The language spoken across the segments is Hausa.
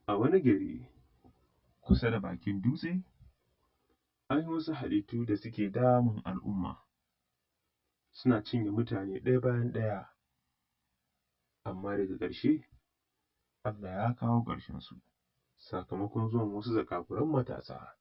A wani gari kusa da bakin dutse, an yi wasu halittu da suke damun al'umma, suna cinye mutane ɗaya bayan ɗaya, amma daga ƙarshe Allah ya kawo ƙarshensu sakamakon zuwan wasu zakakuran matasa.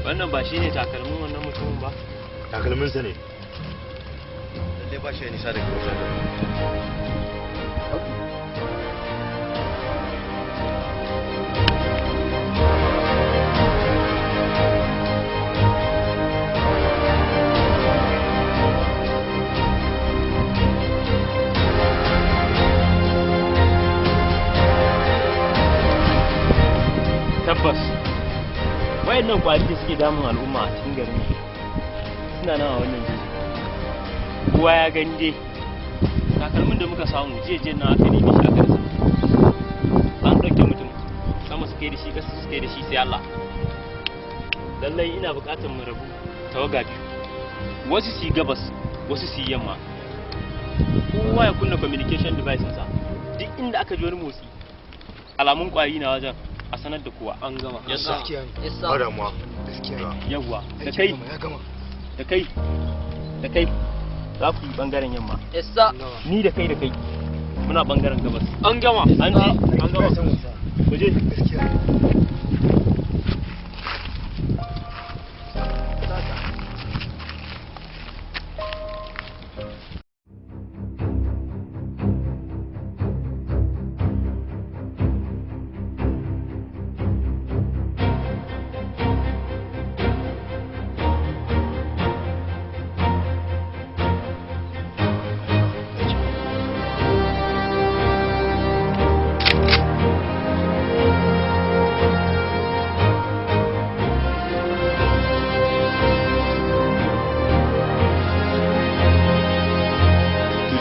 Wannan ba shine takalmin wannan mutumin ba. Takalminsa ne. Lallai ba shi da nisa daga wajen nan. Tabbas wayannan kwari da suke damun al'umma a cikin garin nan suna nan a wannan jeji. Kowa ya gani dai takalmin da muka samu jiya jiya nan aka nemi shi aka rasa. An ɗauke mutum sama suka yi da shi, ƙasa suka yi da shi, sai Allah. Lallai ina buƙatar mu rabu tawaga biyu, wasu su yi gabas, wasu su yi yamma. Kowa ya kunna communication device ɗinsa, duk inda aka ji wani motsi alamun kwari na wajen a sanar da kowa. An gama. Yes sir. Gaskiya ne. Yes sir. Ba damuwa. Gaskiya ne. Yawwa, da Aiki kai gama, ya gama. da kai da kai za ku yi bangaren yamma. Yes sir. An gama. Ni da kai da kai muna bangaren gabas. An gama. An ji? An gama. Ku je. Gaskiya ne.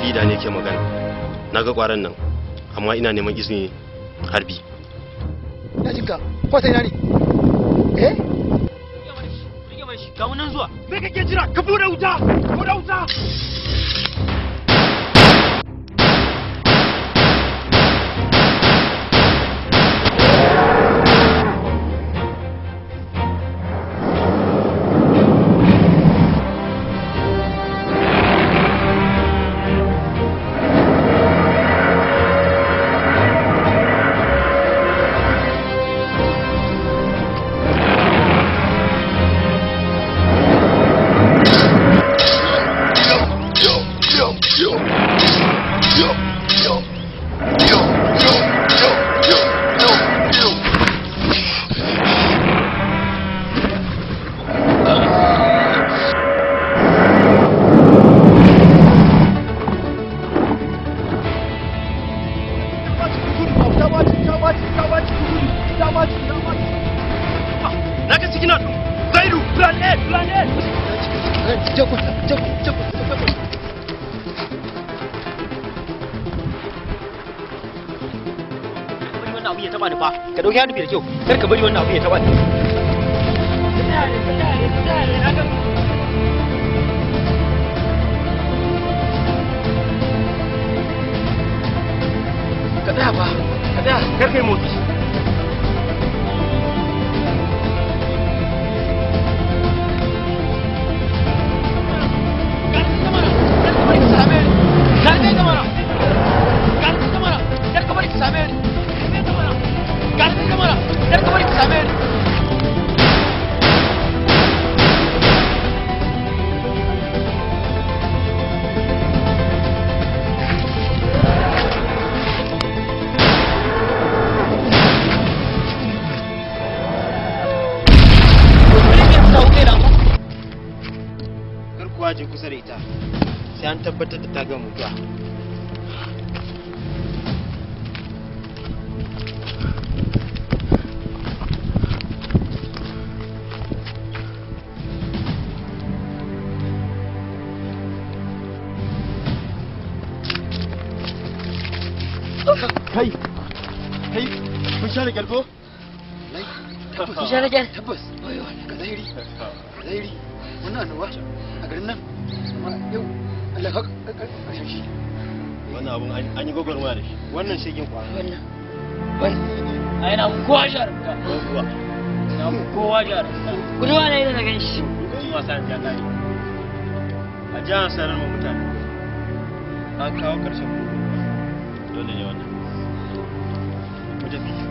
Leader ne ke magana. Na ga kwaran nan, amma ina neman izini harbi. Ina jinka. Ko sai ina ne? Eh? Rike mana shi, ga mu nan zuwa. Me kake jira? Ka bude wuta! Bude wuta! Na ga cikin nan. Zaidu, plan A, plan A. Je kwanta, je kwanta, je kwanta, je kwanta. Bari wannan abu ya taba ni fa. Ka dauki hannu da kyau. Kar ka bari wannan abu ya taba ni. Kowa je kusa da ita, sai an tabbatar da ta gama mutuwa. Kai, kai, kun sha da kyar ko? Kun sha da kyar? Tabbas. Ga zahiri. Ga zahiri. Wannan annoba a garin nan. Amma yau Allah ka karshen shi. Wannan abun an yi gwagwarmaya da shi. Wannan shegin kwaro. Wannan. Wannan. Ai na kowa jarumta. Na kowa jarumta. Guduwa na yi da gan shi. Lokacin wasa yanzu ya kare. A ji an sanar ma mutane. An kawo ƙarshen. Dole ne wannan. Mu tafi.